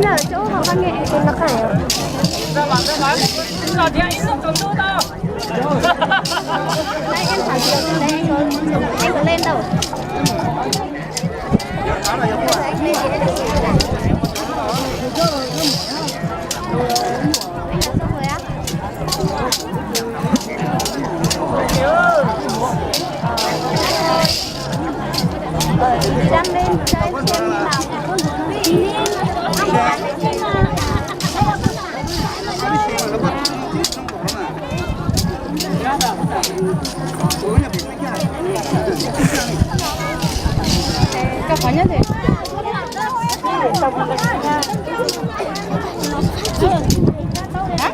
Nở chỗ không văn nghệ thì nó phải. Em thả diều lên đấy, em có, em có lên đâu. Anh là xong rồi á. Ờ, chị đang lên đây xem nào. Cau qhov nyob ntawm. Hả?